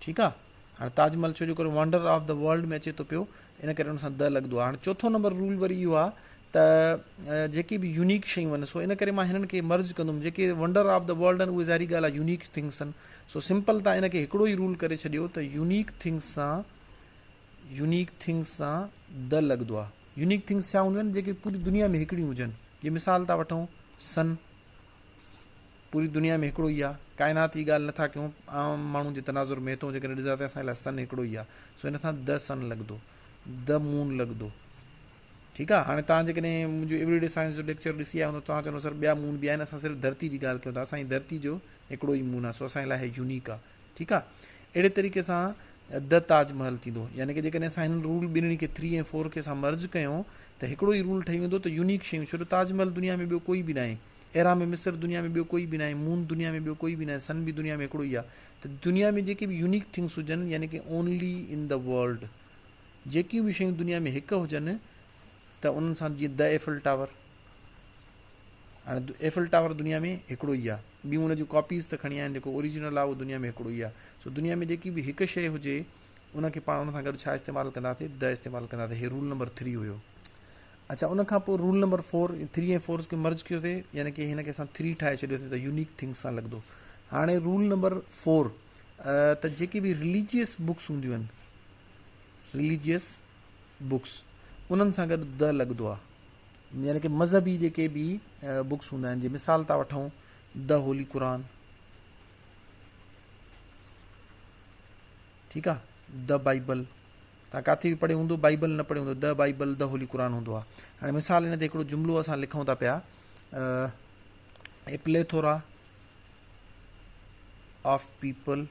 ٺيڪ آ هاڻي تاج محل ڇو جو ڪري ونڊر آف the world ۾ اچي ٿو پيو ان ڪري ان سان د لڳندو آ هاڻي چوٿون نمبر رول وري اهو آ ته جيڪي به يونيڪ شيون آهن سو ان ڪري مان هنن کي مرج ڪندم جيڪي ونڊر آف the world آهن اهي ظاهري ڳالهه آ يونيڪ ٿنگس آهن سو سمپل تان ان کي هڪڙو ئي رول ڪري ڇڏيو ته يونيڪ ٿنگس سان يونيڪ ٿنگس سان د لڳندو آ يونيڪ ٿنگس ڇا هونديون آهن جيڪي پوري دنيا ۾ هڪڙيون هجن جي مثال ٿا وٺون سن پوري دنيا ۾ هڪڙو ئي آ، ڪائنات جي ڳالهه نٿا ڪيون، عام ماڻهو جي تناظر ۾ هتون جيڪڏهن ڏسجي ته اسان لاء سن هڪڙو ئي آ، سو هن سان The Sun لڳندو، The Moon لڳندو. ٺيڪ آ، هاڻي توهان جيڪڏهن منهنجو ايوري ڊي سائنس جو ليڪچر ڏسي آيا هوندو توهان چوندو سر ٻيا مون به آهن، اسان صرف ڌرتي جي ڳالهه ڪيون ٿا، اسان جي ڌرتي جو هڪڙو ئي مون آ، سو اسان جي لاء هي يونيڪ آ. ٺيڪ آ، اهڙي طريقي سان The Taj Mahal ٿيندو، يعني ڪه جيڪڏهن اسان هنن رول ٻنهي کي ٿري ۽ فور کي اسان مرج ڪيون ته هڪڙو ئي رول ٺهي ويندو ته يونيڪ شيون، ڇو جو تاج محل دنيا ۾ ٻيو ڪوئي به ناهي. اهرام مصر دنيا ۾ ٻيو ڪوئي به ناهي، مون دنيا ۾ ٻيو ڪوئي به ناهي، سن به دنيا ۾ هڪڙو ئي آهي ته دنيا ۾ جيڪي به يونيڪ ٿنگس هجن يعني ڪي اونلي ان the world جيڪيون به شيون دنيا ۾ هڪ هجن ته انهن سان جيئن the Eiffel tower هاڻي ايفل ٽاور دنيا ۾ هڪڙو ئي آهي ٻيون ان جون ڪاپيز ته کڻي آيا آهن جيڪو اوريجنل آهي اهو دنيا ۾ هڪڙو ئي آهي سو دنيا ۾ جيڪي به هڪ شيء هجي ان کي پاڻ ان سان گڏ ڇا استعمال ڪنداسي د استعمال ڪنداسي هي رول نمبر ٿري هيو اڇا ان کان پوء roll number four three ۽ four کي مرج ڪيو ٿي يعني ڪي هن کي اسان ٿري ٺاهي ڇڏيو ٿي ته يونيڪ ٿنگس سان لڳندو هاڻي رول نمبر فور ته جيڪي به رليجيس بڪس هونديون آهن رليجيس بڪس انهن سان گڏ د لڳندو آهي يعني ڪي مذهبي جيڪي به بڪس هوندا آهن جي مثال ٿا وٺون د هولي قرآن ٺيڪ آ د بائبل تان ڪاٿي به پڙهيو هوندو بائيبل نه پڙهيو هوندو the Bible the Holy Quran هوندو آهي هاڻي مثال ان تي هڪڙو جملو اسان لکون ٿا پيا a plethora of people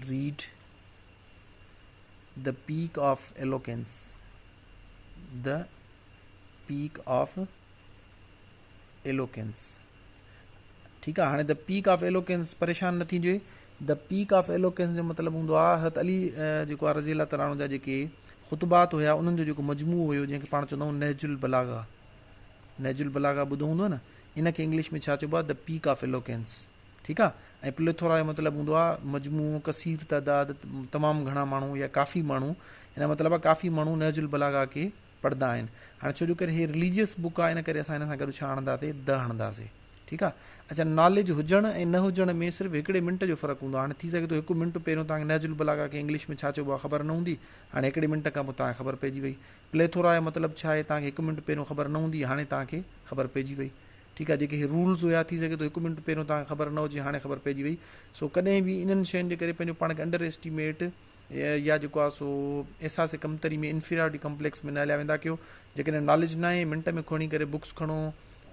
read the peak of eloquence the peak of eloquence ٺيڪ آ هاڻي the peak of ايلوڪينس پريشان نه ٿيجي the peak of ايلوڪينس جو مطلب هوندو آ حضرت علي جيڪو آ رضي الله تعالٰي عنه جا جيڪي خطبات هيا انهن جو جيڪو مجموعو هيو جنهن کي پاڻ چوندا آهيون نهج البلاغه نهج البلاغه ٻڌو هوندو نه ان کي انگلش ۾ ڇا چئبو آ the peak of ايلوڪينس ٺيڪ آ ۽ پليٿورا جو مطلب هوندو آ مجموعو ڪثير تعداد تمام گهڻا ماڻهو يا ڪافي ماڻهو ان مطلب آ ڪافي ماڻهو نهج البلاغه کي پڙهندا آهن هاڻي ڇو جو ڪري هي رليجيس بڪ آهي ان ڪري اسان هن سان گڏ ڇا هڻنداسي د هڻنداسي ٺيڪ آهي اچا ناليج هجڻ ۽ نه هجڻ ۾ صرف هڪڙي منٽ جو فرق هوندو آهي هاڻي ٿي سگهي ٿو هڪ منٽ پهريون توهان کي نهج البلاغه کي انگلش ۾ ڇا چئبو آهي خبر نه هوندي هاڻي هڪڙي منٽ کان پوء توهان کي خبر پئجي وئي پليٿورا جو مطلب ڇا آهي توهان کي هڪ منٽ پهريون خبر نه هوندي هاڻي توهان کي خبر پئجي وئي ٺيڪ آهي جيڪي هي رولز هيا ٿي سگهي ٿو هڪ منٽ پهريون توهان کي خبر نه هجي هاڻي خبر پئجي وئي سو ڪڏهن به انهن شين جي ڪري پنهنجو پاڻ کي انڊر ايسٽيميٽ يا جيڪو آهي سو احساس ڪمتري ۾ انفيريارٽي ڪمپليڪس ۾ نه هليا ويندا ڪيو جيڪڏهن ناليج نه آهي منٽ ۾ کڻي ڪري بڪس کڻو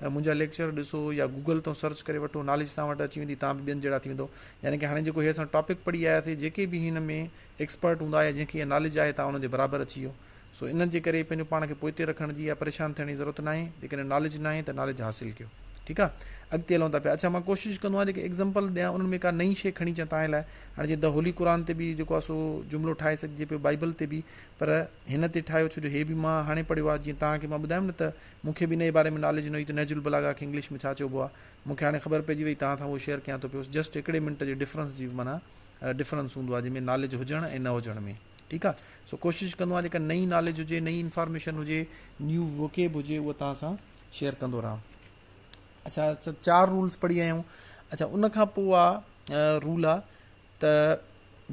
منهنجا ليڪچر ڏسو يا گوگل تان سرچ ڪري وٺو ناليج توهان وٽ اچي ويندي توهان به ٻين جهڙا ٿي ويندو يعني ڪي هاڻي جيڪو هي اسان ٽاپڪ پڙهي آياسي جيڪي به هن ۾ ايڪسپرٽ هوندا يا جنهن کي اها ناليج آهي توهان ان جي برابر اچي ويو سو انهن جي ڪري پنهنجو پاڻ کي پوئتي رکڻ جي يا پريشان ٿيڻ جي ضرورت ناهي جيڪڏهن ناليج ناهي ته ناليج حاصل ڪيو ٺيڪ آ اڳتي هلون ٿا پيا اڇا مان ڪوشش ڪندو آهيان جيڪي ايگزامپل ڏيان انهن ۾ ڪا نئين شيء کڻي اچان توهان لاء هاڻي جيئن د هولي قرآن تي به جيڪو آهي سو جملو ٺاهي سگهجي پيو بائبل تي به پر هن تي ٺاهيو ڇو جو هي به مان هاڻي پڙهيو آهي جيئن توهان کي مان ٻڌايم نه ته مون کي به ان جي باري ۾ ناليج نه هئي ته نهج البلاغه کي انگلش ۾ ڇا چئبو آهي مون کي هاڻي خبر پئجي وئي توهان سان اهو شيئر ڪيان ٿو پيو جسٽ هڪڙي منٽ جي ڊفرنس جي معنيٰ ڊفرنس هوندو آهي جنهن ۾ ناليج هجڻ ۽ نه هجڻ ۾ ٺيڪ آهي سو ڪوشش ڪندو آهيان جيڪا نئين ناليج هجي نئين انفارميشن هجي نيو ووڪيب هجي اها توهان سان شيئر ڪندو رهان اڇا اڇا چار رولز پڙهي آيا آهيون اڇا ان کان پوء آ رول آ ته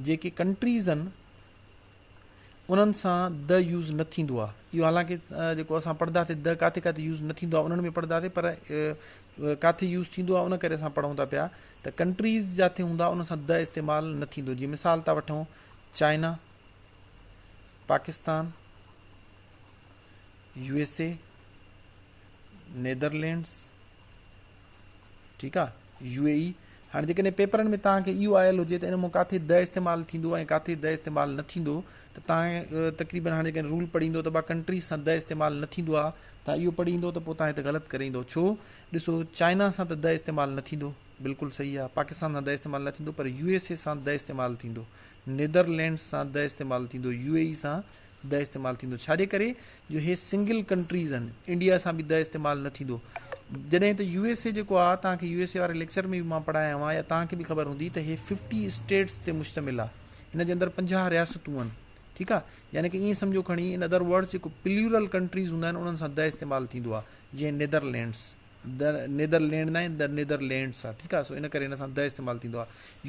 جيڪي ڪنٽريز آهن انهن سان د يوز نه ٿيندو آ اهو حالانڪه جيڪو اسان پڙهنداسي د ڪاٿي ڪاٿي يوز نه ٿيندو آ انهن ۾ پڙهنداسي پر ڪاٿي يوز ٿيندو آ ان ڪري اسان پڙهون ٿا پيا ته ڪنٽريز جاٿي هوندا ان سان د استعمال نه ٿيندو جيئن مثال ٿا وٺون China Pakistan U S A Netherlands ٺيڪ آ يو اي اي هاڻي جيڪڏهن پيپرن ۾ توهان کي اهو آيل هجي ته ان مان ڪاٿي د استعمال ٿيندو ۽ ڪاٿي د استعمال نه ٿيندو ته توهان تقريبن هاڻي جيڪڏهن رول پڙهي ايندو ته با ڪنٽريز سان د استعمال نه ٿيندو آ توهان اهو پڙهي ايندو ته پوء توهان هتي غلط ڪري ايندو ڇو ڏسو چائنا سان ته د استعمال نه ٿيندو بلڪل صحيح آ پاڪستان سان د استعمال نه ٿيندو پر يو ايس اي سان د استعمال ٿيندو نيدرلينڊس سان د استعمال ٿيندو يو اي اي سان د استعمال ٿيندو ڇاجي ڪري جو هي سنگل ڪنٽريز آهن انڊيا سان به د استعمال نه ٿيندو. جڏهن ته يو ايس اي جيڪو آ توهان کي يو ايس اي واري ليڪچر ۾ به مان پڙهايو آهي يا توهان کي به خبر هوندي ته هي 50 اسٽيٽس تي مشتمل آ هن جي اندر 50 رياستون آهن ٺيڪ آ يعني ڪي ائين سمجهو کڻي ان ادر ورڊز جيڪو پليورل ڪنٽريز هوندا آهن انهن سان د استعمال ٿيندو آ جيئن نيدرلينڊس the Netherland ناهي the Netherlands آ ٺيڪ آ سو ان ڪري ان سان د استعمال ٿيندو آ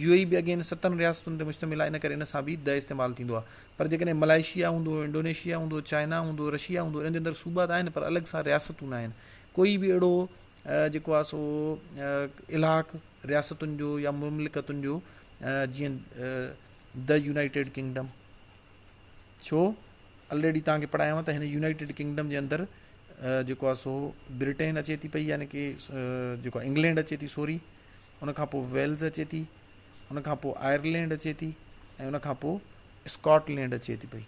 يو اي به اگين ستن رياستن تي مشتمل آ ان ڪري ان سان به د استعمال ٿيندو آ پر جيڪڏهن ملائيشيا هوندو انڊونيشيا هوندو چائنا هوندو رشيا هوندو انهن جي اندر صوبا ته آهن پر الڳ سان رياستون ناهن ڪوئي به اهڙو جيڪو آ سو الحاق رياستن جو يا مملڪتن جو جيئن the United kingdom ڇو الريڊي توهان کي پڙهايو ته هن يونائيٽيڊ ڪنگڊم جي اندر جيڪو آهي سو برٽين اچي ٿي پئي يعني ڪي جيڪو انگلينڊ اچي ٿي سوري ان کان پوء ويلز اچي ٿي ان کان پوء آئرلينڊ اچي ٿي ۽ ان کان پوء اسڪاٽ لينڊ اچي ٿي پئي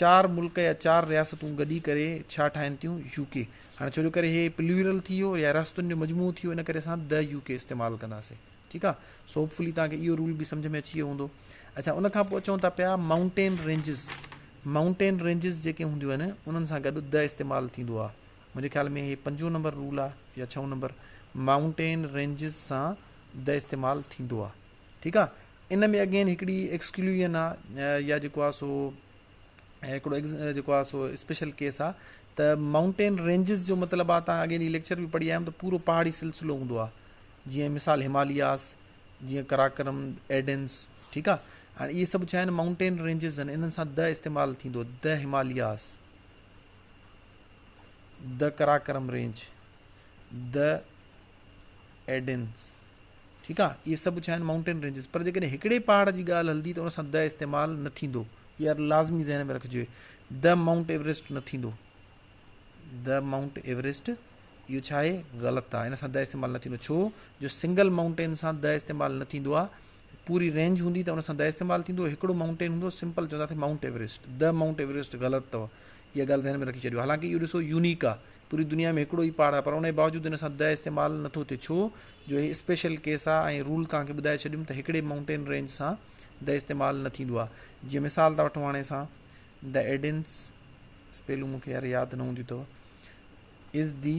چار ملڪ يا چار رياستون گڏي ڪري ڇا ٺاهن ٿيون يو ڪي هاڻي ڇو جو ڪري هي پليورل ٿي ويو يا رياستن جو مجموعو ٿي ويو ان ڪري اسان the U ڪي استعمال ڪنداسين ٺيڪ آ سو هوپ فلي توهان کي اهو رول به سمجھ ۾ اچي ويو هوندو اڇا ان کان پوء اچون ٿا پيا مائونٽين رينجز مائونٽين رينجز جيڪي هونديون آهن انهن سان گڏ د استعمال ٿيندو آ منهنجي خيال ۾ هي پنجون نمبر رول آ يا ڇهون نمبر مائونٽين رينجز سان د استعمال ٿيندو آ ٺيڪ آ ان ۾ اگين هڪڙي ايڪسڪلوزن آ يا جيڪو آ سو هڪڙو جيڪو آ سو اسپيشل ڪيس آ ته مائونٽين رينجز جو مطلب آ تان اڳي ليڪچر به پڙهي آيا آهيون ته پورو پهاڙي سلسلو هوندو آ جيئن مثال همالياس جيئن قراقرم ايڊنس ٺيڪ آ هاڻي اهي سڀ ڇا آهن مائونٽين رينجز آهن انهن سان د استعمال ٿيندو the Himalayas the Karakoram range the Andes ٺيڪ آ اهي سڀ ڇا آهن مائونٽين رينجز پر جيڪڏهن هڪڙي پهاڙ جي ڳالهه هلندي ته ان سان د استعمال نه ٿيندو اها لازمي ذهن ۾ رکجي د مائونٽ ايوريسٽ نه ٿيندو د مائونٽ ايوريسٽ اهو ڇا آهي غلط آهي ان سان د استعمال نه ٿيندو ڇو جو سنگل مائونٽين سان د استعمال نه ٿيندو آهي پوري رينج هوندي ته ان سان د استعمال ٿيندو هڪڙو مائونٽين هوندو سمپل چونداسين Mount Everest the Mount Everest غلط اٿو اها ڳالهه ذهن ۾ رکي ڇڏيو حالانڪه اهو ڏسو يونيڪ آهي پوري دنيا ۾ هڪڙو ئي پهاڙ آهي پر ان جي باوجود ان سان د استعمال نٿو ٿئي ڇو جو هي اسپيشل ڪيس آهي ۽ رول توهان کي ٻڌائي ڇڏيم ته هڪڙي مائونٽين رينج سان د استعمال نه ٿيندو آهي جيئن مثال ٿا وٺون هاڻي اسان د ايڊنس اسپيلون مون کي يار ياد نه هونديون اٿو از the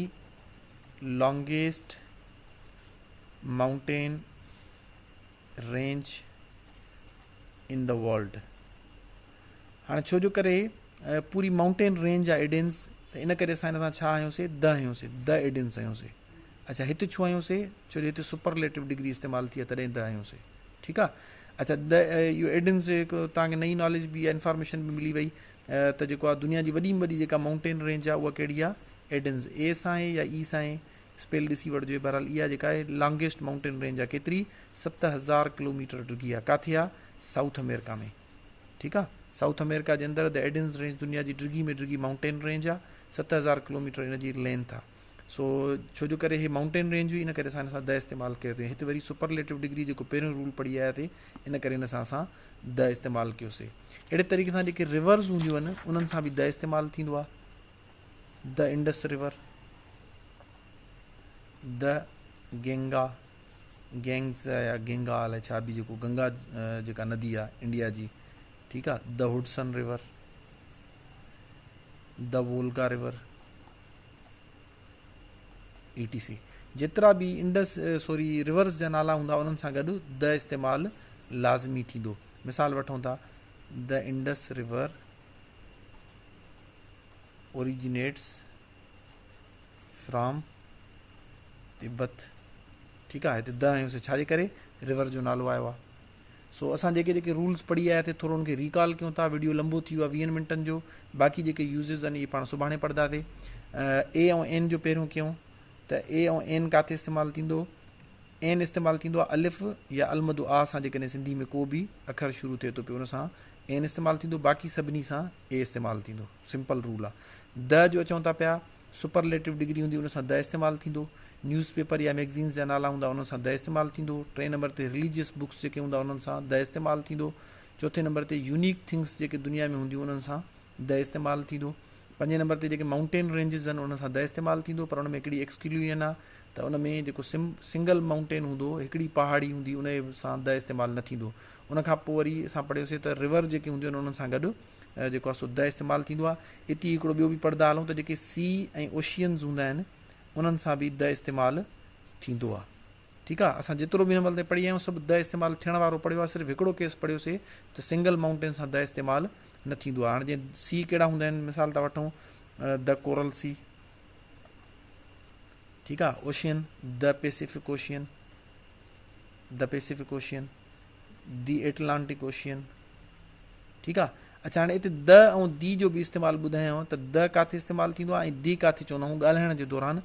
longest mountain range in the world هاڻي ڇو جو ڪري پوري مائونٽين رينج آ ايڊنس ته ان ڪري اسان ان سان ڇا هنيوسي د هنيوسي د ايڊنس هنيوسي اچھا هت ڇو هنيوسي ڇو جو هتي سپرليٽو ڊگري استعمال ٿي آ تڏهن د هنيوسي ٺيڪ آ اچھا د اهو ايڊنس هڪ توهان کي نئين ناليج به انفارميشن به ملي وئي ته جيڪو آ دنيا جي وڏي ۾ وڏي جيڪا مائونٽين رينج آ اها ڪهڙي آ ايڊنس اي سان آهي يا اي سان آهي اسپيل ڏسي وٺجو بهرحال اها جيڪا آهي لانگيسٽ مائونٽين رينج آ ڪيتري 7000 ڪلوميٽر ڊگهي آ ڪاٿي آ سائوٿ آمريڪا ۾ ٺيڪ آ سائوٿ آمريڪا جي اندر د ايڊنز رينج دنيا جي ڊگهي ۾ ڊگهي مائونٽين رينج آ 7000 ڪلوميٽر ان جي لينٿ آ سو ڇو جو ڪري هي مائونٽين رينج هئي ان ڪري اسان ان سان د استعمال ڪيو ٿي هتي وري سپرليٽو ڊگري جيڪو پهريون رول پڙهي آيا ٿي ان ڪري ان سان اسان د استعمال ڪيوسي اهڙي طريقي سان جيڪي ريورز هونديون آهن انهن سان به د استعمال ٿيندو آ the Indus river, the Ganga, Ganges يا گينگا الائي ڇا به جيڪو گنگا جيڪا ندي آ انڊيا جي ٺيڪ آ the Hudson river, the Volga river, E T C جيترا به انڊس سوري ريورز جا نالا هوندا انهن سان گڏ د استعمال لازمي ٿيندو مثال وٺون ٿا the Indus river originates from Tibet ٺيڪ آهي هتي د هنيوسي ڇا جي ڪري ريور جو نالو آيو آهي سو اسان جيڪي جيڪي رولز پڙهي آيا ٿي ٿورو ان کي ريڪال ڪيون ٿا ويڊيو لمبو ٿي ويو آهي ويهن منٽن جو باقي جيڪي يوزز آهن اهي پاڻ سڀاڻي پڙهنداسي اي ۽ اين جو پهريون ڪيون ته اي ۽ اين ڪاٿي استعمال ٿيندو اين استعمال ٿيندو آهي الف يا المد آ سان جيڪڏهن سنڌي ۾ ڪو به اکر شروع ٿئي ٿو پيو ان سان اين استعمال ٿيندو باقي سڀني سان اي استعمال ٿيندو سمپل رول آ د جو اچون ٿا پيا سپرليٽو ڊگري هوندي ان سان د استعمال ٿيندو نيوز پيپر يا ميگزينز جا نالا هوندا انهن سان د استعمال ٿيندو ٽئين نمبر تي رليجيس بڪس جيڪي هوندا انهن سان د استعمال ٿيندو چوٿين نمبر تي يونيڪ ٿنگس جيڪي دنيا ۾ هونديون انهن سان د استعمال ٿيندو پنجين نمبر تي جيڪي مائونٽين رينجز آهن انهن سان د استعمال ٿيندو پر ان ۾ هڪڙي ايڪسڪلوزن آ ته ان ۾ جيڪو سنگل مائونٽين هوندو هڪڙي پهاڙي هوندي ان سان د استعمال نه ٿيندو ان کان پوء وري اسان پڙهيوسي ته ريور جيڪي هونديون آهن انهن سان گڏ جيڪو آهي سو د استعمال ٿيندو آهي اتي هڪڙو ٻيو به پڙهندا هلون ته جيڪي سي ۽ اوشينز هوندا آهن انهن سان به د استعمال ٿيندو آهي. ٺيڪ آ اسان جيترو به هن مهل تائين پڙهي آيا آهيون سڀ د استعمال ٿيڻ وارو پڙهيو آ صرف هڪڙو ڪيس پڙهيوسي ته سنگل مائونٽين سان د استعمال نه ٿيندو آ هاڻي جيئن سي ڪهڙا هوندا آهن مثال ٿا وٺون د ڪورل سي ٺيڪ آ ocean the Pacific ocean the Pacific ocean the Atlantic ocean ٺيڪ آ اڇا هاڻي اتي د ۽ the جو به استعمال ٻڌايانو ته د ڪاٿي استعمال ٿيندو آهي ۽ the ڪاٿي چوندا آهيون ڳالهائڻ جي دوران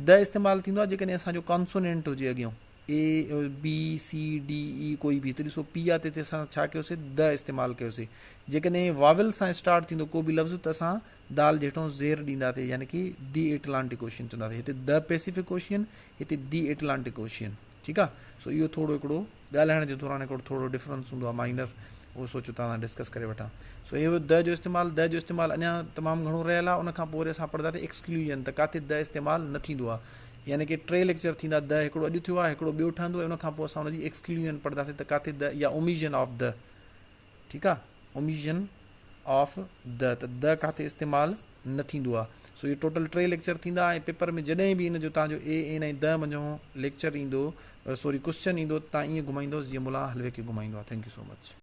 د استعمال ٿيندو آهي جيڪڏهن اسان جو ڪانسونينٽ هجي اڳيان اي بي سي ڊي اي ڪوئي به ته ڏسو پي آ تي اسان ڇا ڪيوسي د استعمال ڪيوسي جيڪڏهن واول سان اسٽارٽ ٿيندو ڪو به لفظ ته اسان دال جي هيٺون زير ڏينداسي يعني ڪي the Atlantic ocean چونداسي هتي د پيسيفڪ اوشين هتي the Atlantic ocean ٺيڪ آ سو اهو ٿورو هڪڙو ڳالهائڻ جي دوران هڪڙو ٿورو ڊفرنس هوندو آ مائنر اهو سوچيو توهان سان ڊسڪس ڪري وٺان سو اهو د جو استعمال د جو استعمال اڃا تمام گهڻو رهيل آ ان کان پوء وري اسان پڙهنداسين ايڪسڪلوجن ته ڪاٿي د استعمال نه ٿيندو آ يعني ڪي ٽي ليڪچر ٿيندا د هڪڙو اڄ ٿيو آ هڪڙو ٻيو ٺهندو ان کان پوء اسان ان جي ايڪسڪلوجن پڙهنداسين ته ڪاٿي د يا اوميجن آف the ٺيڪ آ اوميجن آف the ته د ڪاٿي استعمال نه ٿيندو آ سو اهي ٽوٽل ٽي ليڪچر ٿيندا ۽ پيپر ۾ جڏهن به ان جو تان جو اي اين ۽ د منجهون ليڪچر ايندو سوري ڪوسچن ايندو ته تان ائين گهمائيندوس جيئن ملان حلوي کي گهمائيندو آ thank you so much.